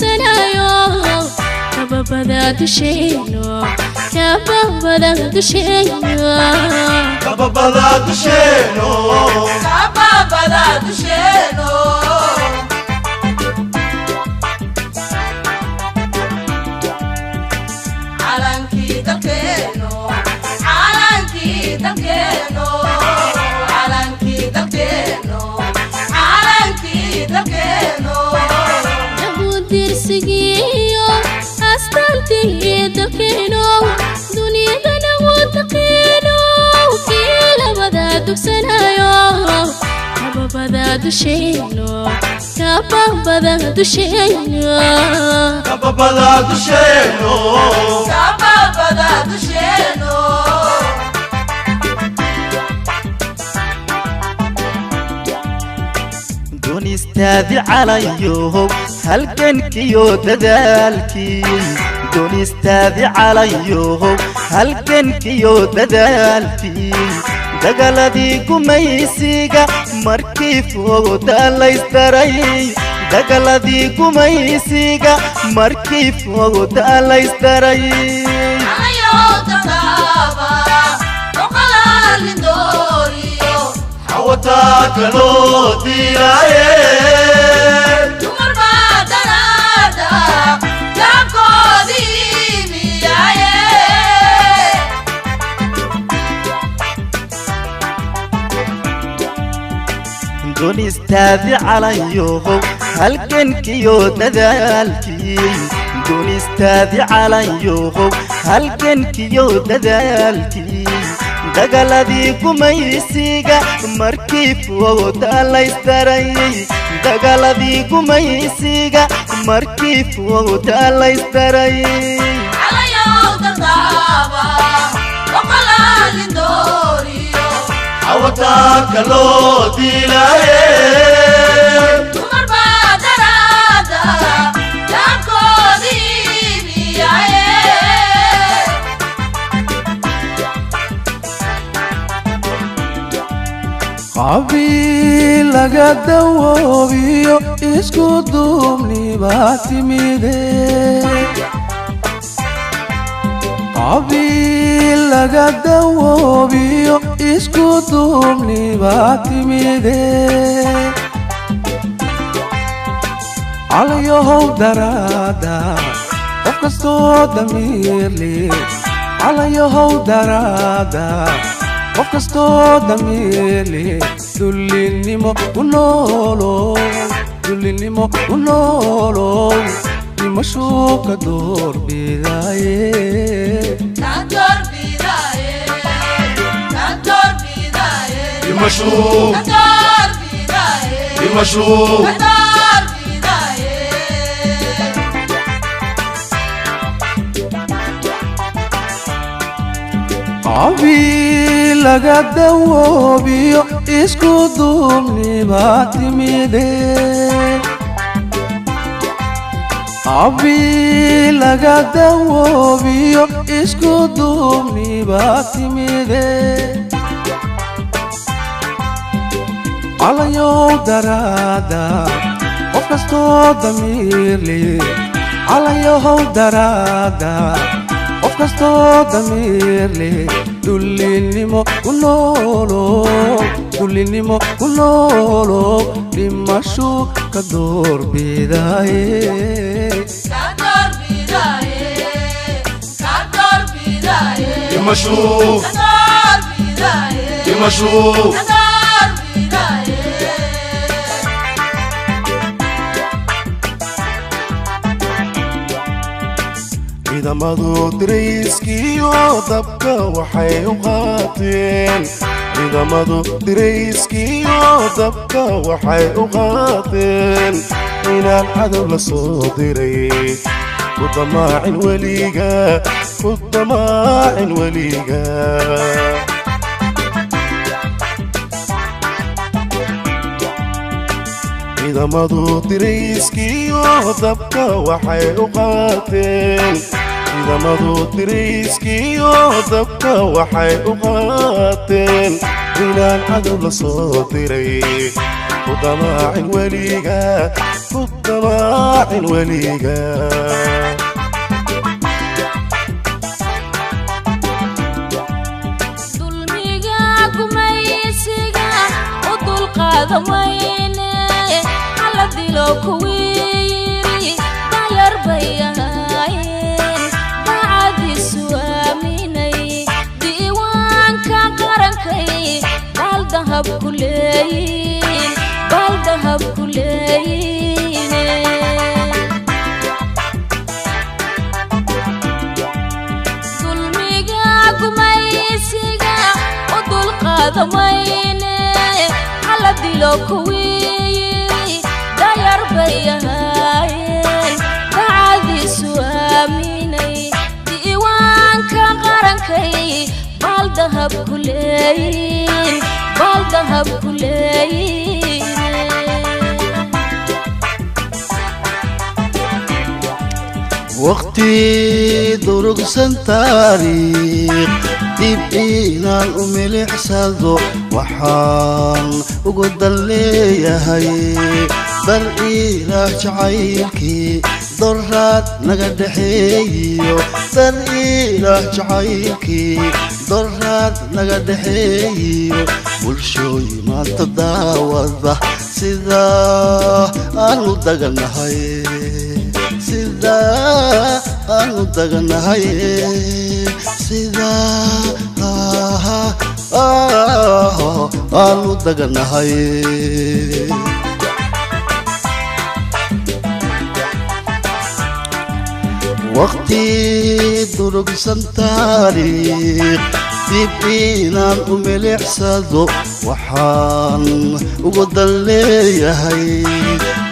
dugsanayo, kababada dusheeno, kababada dusheeno, kababada dusheeno, kababada dusheeno. Calankii dalkeeno, calankii dalkeeno, calankii dalkeeno, calankii dalkeeno. Dirsigiyo astaantii dalkeeno, duniyadana wadaqiino, kii labada dugsanayo, kababada dusheeno, kababada dusheeno, kababada dusheeno, kababada dusheeno. Doonistaadi calayohow halgankiyo dadaalkii, doonistaadi calayohow halgankiyo dadaalkii, dagaladii gumaysiga markii fooda laysdaray, dagaladii gumaysiga markii fooda laysdaray. Calayow dartaaba oqalaalin dooriyo, xawataa kaloo diilaaye, dumar baa daraada daabkoodii miyaye. Doonistaadi calayohow halgankiyo dadaalkii, doonistaadi calayohow halgankiyo dadaalkii, dagaladii gumaysiga markii fooda laysdaray, dagaladii gumaysiga markii fooda laysdaray. Calayow dartaaba oqalaalin dooriyo, xawataa kaloo diilaaye, dumar baa daraada daabkoodii miyaye. Qabiil laga dawoobiyo isku duubni baa timide, qabiil laga dawoobiyo isku duubni baa timide. Calayahow daraada qof kastoo damiir leh, calayahow daraada qof kastoo damiir leh, dullinimo ku noolow, dullinimo ku noolow, dhimashuu ka doorbidaye. Ka doorbidaye, ka doorbidaye, dhimashuu, ka doorbidaye, dhimashuu, ka doorbidaye. Qabiil laga dawoobiyo isku duubni baa timide, qabiil laga dawoobiyo isku duubni baa timide. Calayow daraada qof kastoo damiir leh, calayahow daraada qof kastoo damiir leh, dullinimo ku noolow, dullinimo ku noolow, dhimashuu ka doorbidaye. Ka doorbidaye, ka doorbidaye, dhimashuu, ka doorbidaye, dhimashuu, ka doorbidaye. Ciidamadu dirayskiyo dabka waxay u qaateen, ciidamadu dirayskiyo dabka waxay u qaateen inaan cadow la soo diray. Ku damaacin weliga, ku damaacin weliga. Ciidamadu dirayskiyo dabka waxay u qaateen, ciidamadu dirayskiyo dabka waxay u qaateen inaan cadow la soo diray. Ku damaacin weliga, Ku damaacin weliga. Dulmiga gumaysiga u dulqaada mayne, hala dilo kuwii yiri dayar bay ahaayeen, daacadiisu aaminay. Diiwaanka qarankay baal dahab ku leeyiin, baal dahab ku leeyiine. Dulmiga gumaysiga u dulqaada mayne, hala dilo kuwii yiri dayar bay ahaayeen, daacadiisu aaminay. Diiwaanka qarankay baal dahab ku leeyiin, baal dahab ku leeyiine. Waqti durugsan taariikh dib inaan u milicsado waxaan ugu dan leeyahay dar Ilaah jacaylkii doraad naga dhexeeyiyo, dar Ilaah jacaylkii doraad naga dhexeeyiyo. Bulshooyi maanta daawada sidaa aanu daganahay, sidaa aanu daganahay, sidaa aanu daganahay. Waqti durugsan taariikh dib inaan u milicsado waxaan ugu dan leeyahay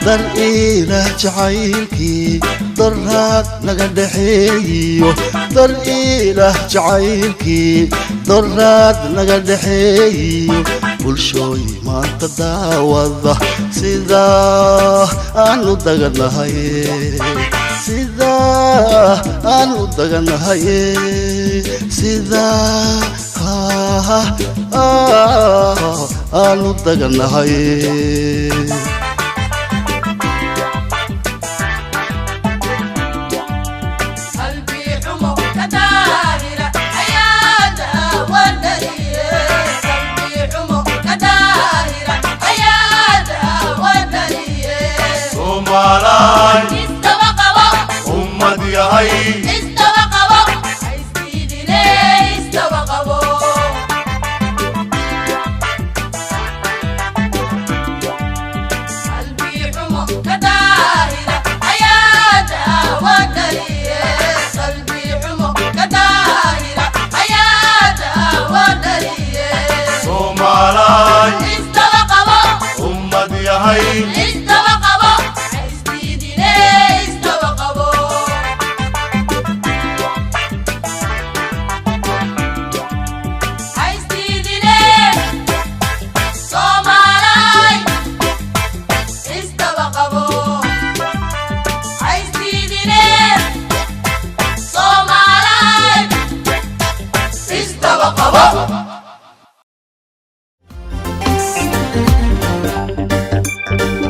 dar Ilaah jacaylkii doraad naga dhexeeyiyo, dar Ilaah jacaylkii doraad naga dhexeeyiyo. Bulshooyi maanta daawada sidaa aanu daganahay, sidaa aanu daganahay, sidaa aanu daganahay. Qalbi xumo ka daahira ayaa daawadariye, qalbi xumo ka daahira ayaa daawadariye. Soomaalay Isdaba qabo. Ummad yahay.